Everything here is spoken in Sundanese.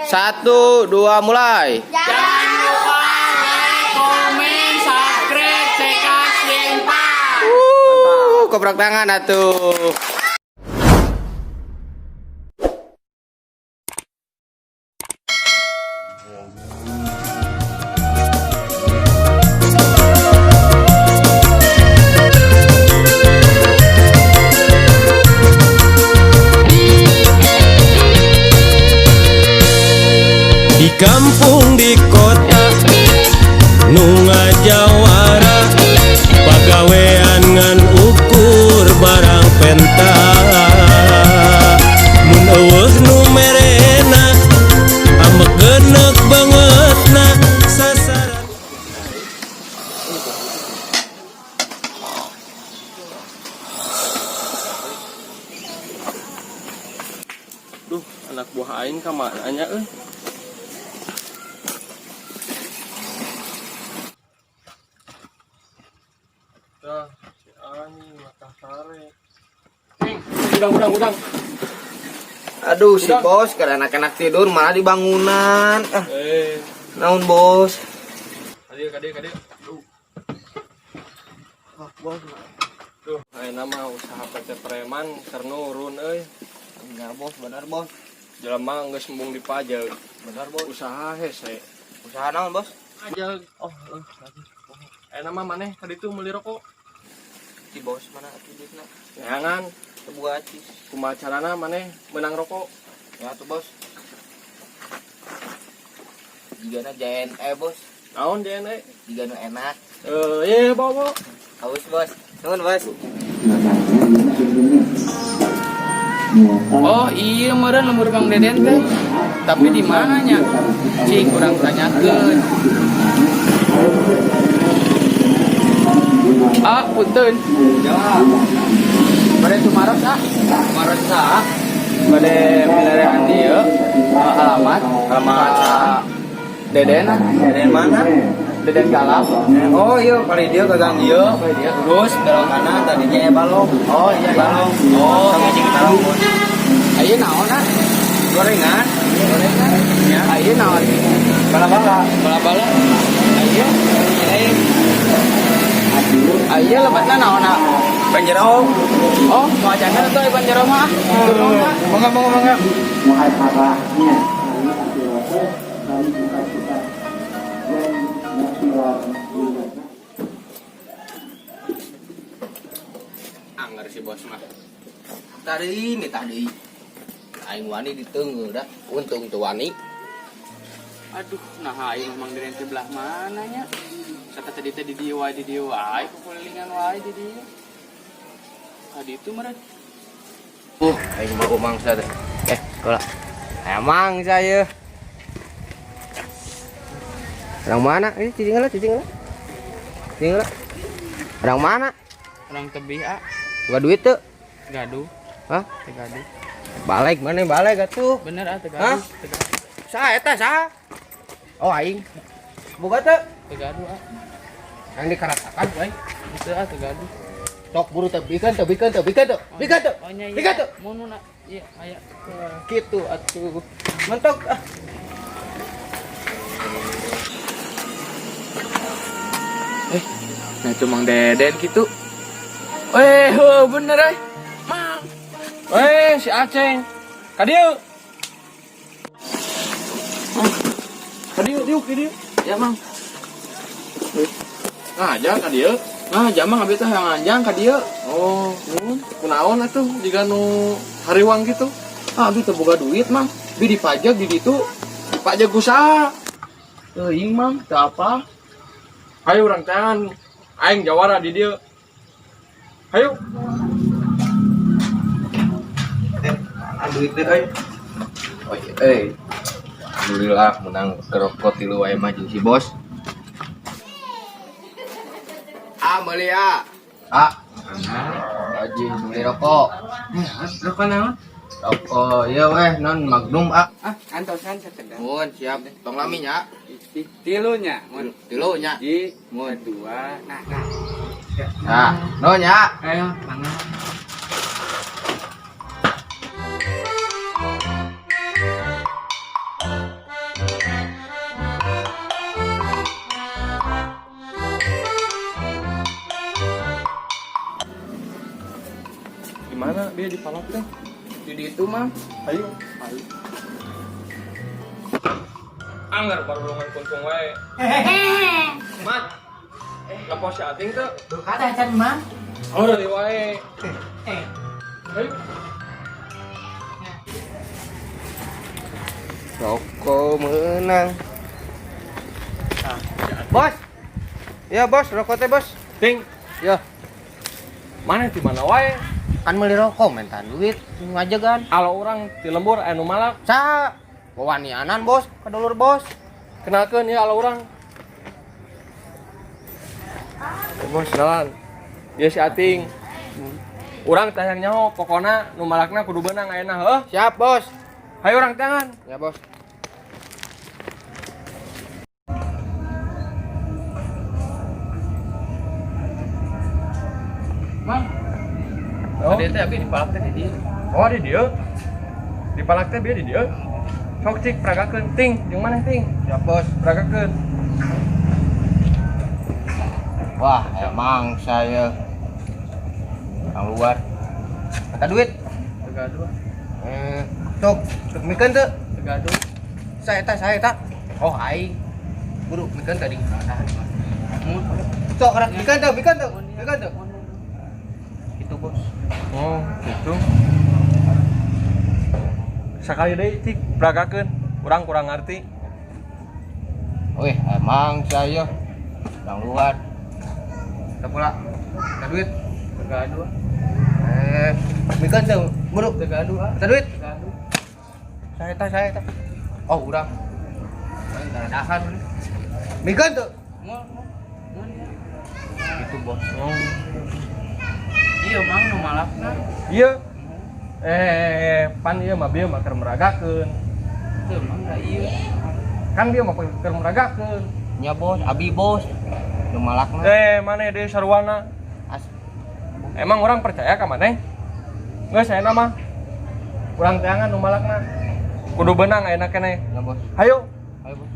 Satu, dua, mulai. Jangan lupa like, komen, subscribe, cekas empat. Keprok tangan atuh. Di kampung di kota nu ngajawara pagawean ngan ukur barang penta mun euweuh nu merena ambek geuneuk beungeutna sasaran. Duh, anak buah aing ka mana nya euy? Dah, si anjing mata sare. Cing, udang udang udang. Aduh, si bos, karena anak-anak tidur malah di bangunan. Ah, Eh, naon bos? kadieu kadieu kadieu. Duh. Wah, bos. Duh, ayeuna mah usaha PT preman keur nurun euy. Enggak bos, benar bos. Jelema geus embung dipajeg. Benar bos. Usaha hese. Usaha naon bos? Pajeg. Oh, Ayeuna mah maneh ka ditu meuli rokok. Si bos mana atuh duitna? Neangan Teu boga acis. Kumaha carana maneh menang rokok? Ya tuh bos. Jigana JNE bos, Naon JNE? jigana nu enak. Eh, iya bawa bawa. Haus bos. Nuhun bos. Oh iya meureun lembur Bang Deden teh. Tapi di mananya? Cing kurang tanyakeun. Ah, punten. Bade tumaros ah. Kemarin saha? Bade milarian dieu. Alamat. Alamat saha? Deden ah. Deden mana? Deden Galap. Oh iya, kali dia ke gang ieu. Oh iya. Terus belok kanan tadinya ya balong. Oh iya. Balong. Oh. Sama cing balong bos. Ayo naon ah? Gorengan. Gorengan. Ya. Ayo naon? Bala-bala. Bala-bala. Ayo. Ayo lebatna naon ah? Banjero. Oh, mau ajakan tuh Iban Jero mah. Turun ah. Mangga mangga mangga. Anggar si bos mah. Tadi ini tadi. Aing wani ditunggu dah. Untung tuh wani. Aduh, nah aing memang dari sebelah mana nya? Kata tadi teh di dieu wae di dieu wae, kukulilingan wae di dieu. Tadi itu meureun. Aing mau mangsa teh. Eh, kola. Emang saya. Orang mana? Ini cicing lah, cicing lah. Cicing lah. Orang mana? Urang tebih ah, Gak duit tuh. gaduh, Hah? teu gaduh. Balik mana balik atuh. Bener ah teu Hah? gaduh, teu gaduh. Sa eta sa. Oh aing. Boga teu. Teu gaduh ah. Yang dikaratakan we. Teu ah teu gaduh. Sok buru teu bikeun teu bikeun teu bikeun teu. Bikeun teu. Oh nya Bikeun teu. Mun na iya aya. Gitu atuh. Mentok ah. Eh, nah itu Mang Deden gitu. Eh, heuh, bener euy. Mang. Eh, si Aceng. Ka dieu. Ka dieu, diuk, ka dieu. Ya, Mang. Nah, aja ka dieu. Nah, jamang abdi teh hayang anjang ka dieu. Oh, kunaon atuh jiga nu hariwang gitu. Ah, abdi teu boga duit, Mang. Bi dipajak di ditu. Dipajak ku saha? Teuing, Mang, teu apa. Hayu urang teangan. Aing jawara di dieu. Hayu. Duit teh euy. Oh iya euy. Alhamdulillah menang kerokot tilu wae mah jeung si bos. Ah, meuli ah. Ah. Haji beli rokok. Rokok naon? Rokok ieu weh non Magnum ah. Ah, antosan sakedap. Mun siap tong lami nya. Tilunya, mun Tilu nya. hiji, Mun. dua, nah, nah. Nah, no nya. Ayo, mangga. Bieu di palak teh. Di ditu mah. Ayo, ayo. Anggar barulungan kuntung wae. Mat. Lapor si Ating teu? Kata can mah. Oh, dari wae. Ayo. Rokok menang. Bos. Ya bos, rokok teh bos. Ting, Ya, mana di mana wae? kan beli rokok minta duit ngajegan. Kalau orang di lembur anu malak, Sa, wawanianan bos, ka dulur bos. kenalkeun ya ala urang. Bos, Kenalan. Ya si Ating. Urang teh hayang nyaho, pokona nu malakna kudu beunang ayeuna heuh. Siap bos. Hayu urang teangan. Ya bos. Mang. Oh. Tadi teh abi di palak teh di dieu. Oh, di dieu. Di palak teh bieu di dieu. Sok cik peragakeun ting, jeung maneh ting? Siap bos. Peragakeun. Wah, emang saya orang luar. Minta duit. Tegadu. Sok, sok mikeun teu? Tegadu. Saya tak. Oh, aing. Buru mikeun tadi. Tahan. Mun. Sok, rek mikeun teu, mikeun teu, mikeun teu. Itu bos. Oh, gitu. Sakali deui cik peragakeun. Urang kurang ngarti. Wih, emang saya orang luar. Tak pula. Minta duit. Tegadu. Mikeun teu, buru. Tegadu ah. Minta duit. Tegadu. Saya tak. Oh, urang. Aing dahan. Mikeun teu. Mun. Mun. Itu bos. Oh. Iya mang nu malakna. Iya. Pan ieu mah bieu mah keur meragakeun. Teu mang da ieu. Kan bieu mah keur meragakeun. Nya bos, abi bos. Nu malakna. Maneh deui sarwana. As Emang orang percaya ka maneh? Geus ayeuna mah. Urang teangan nu malakna. Kudu beunang ayeuna keneh. nya bos. Hayu. Ayo bos.